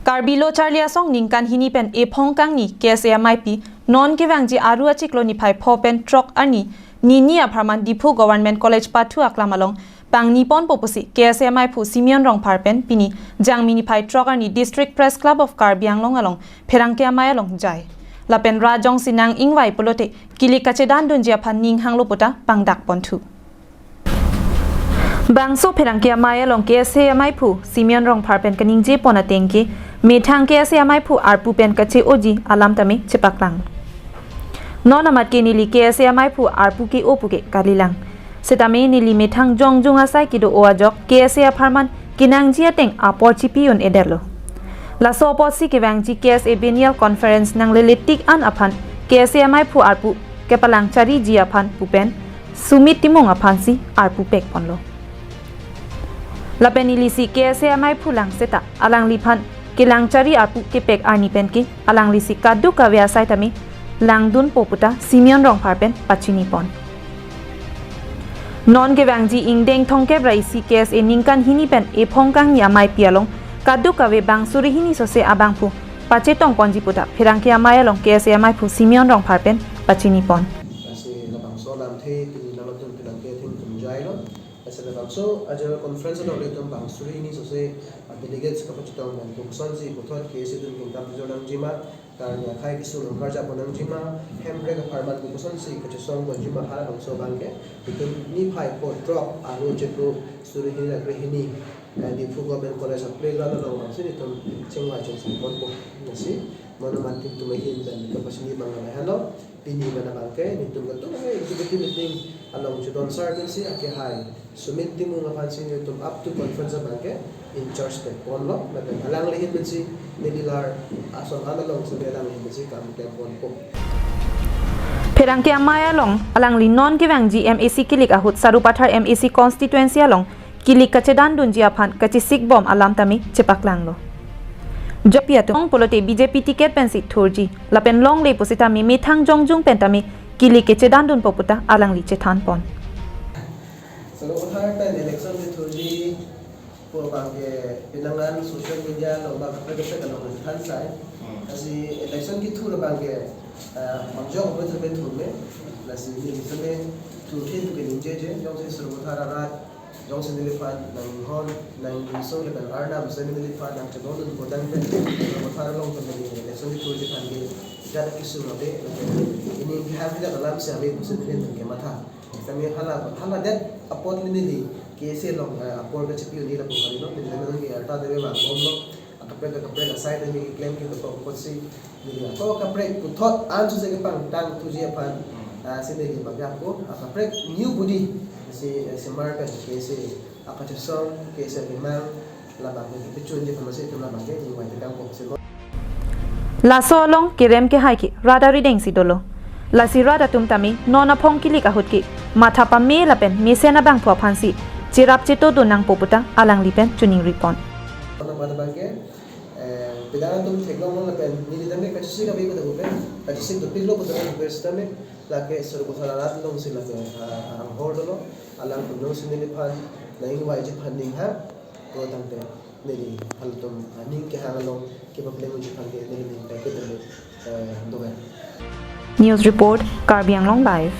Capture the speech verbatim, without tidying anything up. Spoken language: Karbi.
Karbi Lo Charli Asong ningkan hini pen ephong kangni K S A ameipi non kevangji Aru achiklo niphai pho pen throk arni nini apharman Diphu Government College pathu aklam along pangni ponpo pusi K S A ameiphu Simeon Rongphar pen pini Jangmi niphai throk arni District Press Club of Karbi Anglong along pherangke amei along jai. Lapen rat jongsi nang ingvai pulote kilik kachedandunji aphan ning hanglo puta pangdak ponthu. Bangso pherangke amei along K S A ameiphu Simeon Rongphar pen kaningje pon ateng ke methang K S A ameiphu arpu pen kache-oji alam tame chepaklang. Non amat ke neli K S A ameiphu arpu ke-o puke kalilang. Setame neli methang jongjung asai kedo-o ajok K S A apharman kenangji ateng apor chipi un-edetlo. Laso apotsi kevangji K S A Biennial Conference nanglele tik an aphan K S A ameiphu arpu kepalang chariji aphan pu pen Sumit Timung aphansi arpu pek ponlo. Lapen nelisi K S A ameiphu lang seta alangliphan kelang chari arpu kepek arni pen ke alanglisi kadokave asai tame langdunpo puta Simeon Rongphar pen pachini pon. Non kevangji ingdeng thomkep ra isi K S A ningkan hini pen ephong kangni ameipi along kadokave bang suri hini sose abangphu pachetong ponji puta pherangke amei along K S A ameiphu Simeon Rongphar pen pachini pon. Lasi labangso alamthe pini nangtum pherangke atum tum jailo. Lasi labangso a general conference along ilitum bang suri hini sose a delegates kapachetong pen kosonsi puthot K S A atum kingtam kejor nangjima, karni akhei kesung nangkarjap nangjima, hemprek apharman kosonsi kachesong ponjima halabangso abangke ilitum niphai pho throk Aru achiklo suri hini ra krehini, eh, Diphu Government College a playground along bangsi ilitum chingvai chingsai ponpo. Lasi non amat ilitum ahin pen kapachini abang lahelo. Pini pen abangke nelitum kadokave executive meeting along chedon sar pensi akehai Sumit Timung aphansi nelitum up to conference abangke in charge pek ponlo, lapen alangli ahin pensi neli lar ason an alongsi alangli ahin pensi kam klem ponpo. Pherangke amei along alangli non kevangji M A C kilik ahut Sarupathar M A C constituency along kilik kachedandunji aphan kachesik bom alam tame chepaklanglo. Jopi atum pulote B J P ticket pensi thurji lapen longle pusitame methang jongjung pen tame kilik kachedandunpo puta alangli chethan pon. Sarupathar pen election kethurji pu abangke penang an social media along bang kaprek kaprek along than sai. Hmm. Lasi election kethur abangke, eh, mangjok abang thurme thurme. Lasi neli seme thurthe pu keningjeje, jongsi Sarupathar arat jongsi neliphan nanghon, nangso lapen arnam seme neliphan nangchedondun potangte, Sarupathar along pen neli election kethurji aphan ke jat kesung ave, pini kehang kejat alam si ave pusi neli nangkematha. Sitame hala, haladet apot neli K S A along, eh, apor kachipi un-e lapu kalilo, neli nangke arta deve vangbomlo. Akaprek akaprek asai neli keklem ketok apotsi neli ako kaprek puthot an suse kepangtang thuji aphan, ah, si neli bangke ako akaprek new body si, eh, semar pen K S A akachesong, K S A kemang labangke kepechunji aphan si itum labangke ningvai tekangpo si. Laso along kerem kehai ke rat arideng si dolo. Lasi rat atum tame non aphong kilik ahut ke matha pame lapen mesen abangphu aphansi cherap chetodun nangpo puta alangli pen choningri pon. Pada bangke, eh, pidana atum theklonglo lapen neli tame kachesik ave pada bupe, kachesik dopiklo pada bupe sitame lake Sarupathar arat alongsi lake, ah, anghor dolo, alangtum alongsi neliphan nangingvaiji aphan ning hang, potangte neli halatum aning kehang along kepaplengji aphan ke neli ning kaiketa, eh, dover. News report, Karbi Anglong Live.